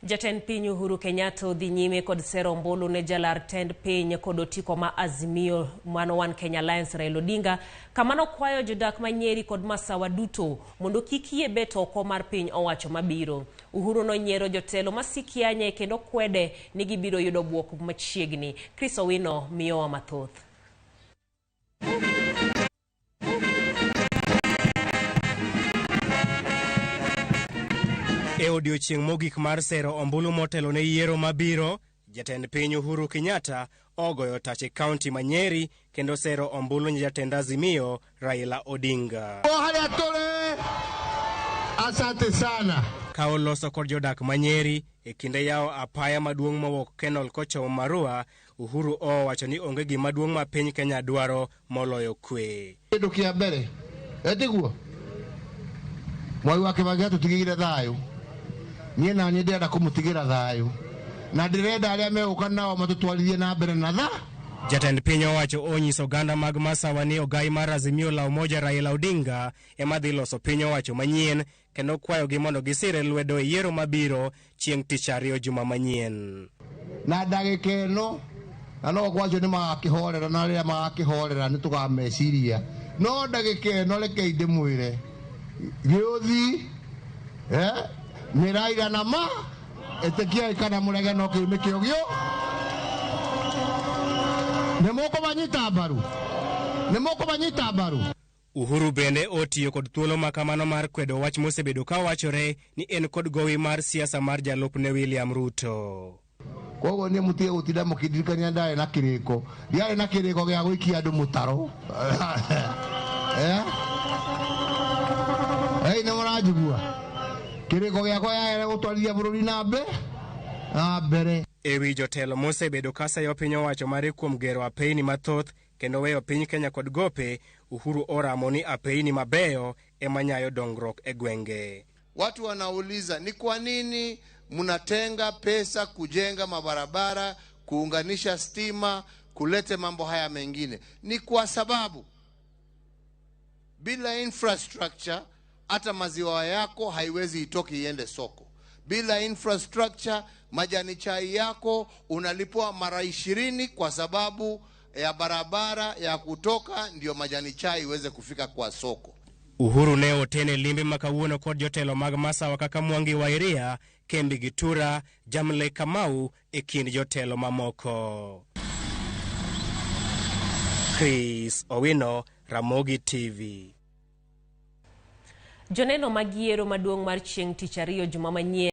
Jatend piny Uhuru Kenyatta odhi nyime kod sero ombulu ne jalar tend piny kod otiko ma Azimio mano One Kenya Alliance Raila Odinga kama nokwayo jodak ma Nyeri kod Masawa duto mondo kik yie bet oko mar piny owacho mabiro. Uhuru nonyiero jotelo ma sikianye kendo kwede ni gibiro yudo bwok machiegni. Chris Owino miyowa mathoth. E odiechieng' mogik mar sero ombulu motelo ne yiero mabiro, jatend piny Uhuru Kenyatta ogoyo tach e kaunti ma Nyeri kendo sero ombulu ne jatend Azimio Raila Odinga. Asante sana. Ka oloso kod jodak ma Nyeri e kinde yawo apaya maduong' mowuok Kenol kochomo Marua, Uhuru owacho ni onge gima duong' ma piny Kenya dwaro moloyo kwe. Kĩndũ kĩa mbere etiguo Mwai wa Kĩbakĩ atũtigĩire thayũ niĩ na niĩ ndĩrenda kũmũtigĩra thayũ na ndĩrenda arĩa megũka nao matũtwarithie na mbere na tha Jatend piny owacho onyiso oganda mag Masawa ni ogai mar Azimio la Umoja Raila Odinga ema dhi loso piny owacho manyien kendo kwayogi mondo gisire lwedo e yiero mabiro chieng' tich ariyo juma manyien. Na ndagĩka ĩno na no ngwacio nĩ magakĩhorera na rĩrĩa magakĩhorera nĩ tũkameciria no ndagĩka ĩno rekei ndĩmwĩre gĩũthi eh, nĩ Raila na ma ĩtĩkiai kana mũrege no kĩu nĩkĩo gĩũ nĩ mũkũmanyita mbaru nĩ mũkũmanyita mbaru. Uhuru bende otiyo kod thuolo ma kamano mar kwedo wach mosebedo ka wachore ni en kod gowi mar siasa mar jalupne William Ruto. Koguo niĩ mũtige gũtinda mũkĩndirikania ndarĩ na kĩrĩko ndiarĩ na kĩrĩko gĩa gũikia andũ mũtaro. Eh? Ei, nĩ mũranjigua kĩrĩko gĩakwa yagere gũtwarithia bũrũri na mbe na mbere. E wi jotelo mosebedo ka sayo piny owacho mare kuom gero apeyni mathoth kendo weyo piny Kenya kod gope, Uhuru oramo ni apeyni mabeyo ema nyayo dongruok e gwenge. Watu wanauliza ni kwa nini mnatenga pesa kujenga mabarabara, kuunganisha stima, kulete mambo haya mengine. Ni kwa sababu bila infrastructure hata maziwa yako haiwezi itoke iende soko. Bila infrastructure majani chai yako unalipwa mara 20 kwa sababu ya barabara ya kutoka ndio majani chai iweze kufika kwa soko. Uhuru ne otene limbe ma kawuono kod jotelo mag Masawa kaka Mwangi wa Iria, Kembi Gitura, Jamle Kamau e kind jotelo mamoko. Chris Owino, Ramogi TV. Joneno mag yiero maduong' mar chieng' tich ariyo juma manyien.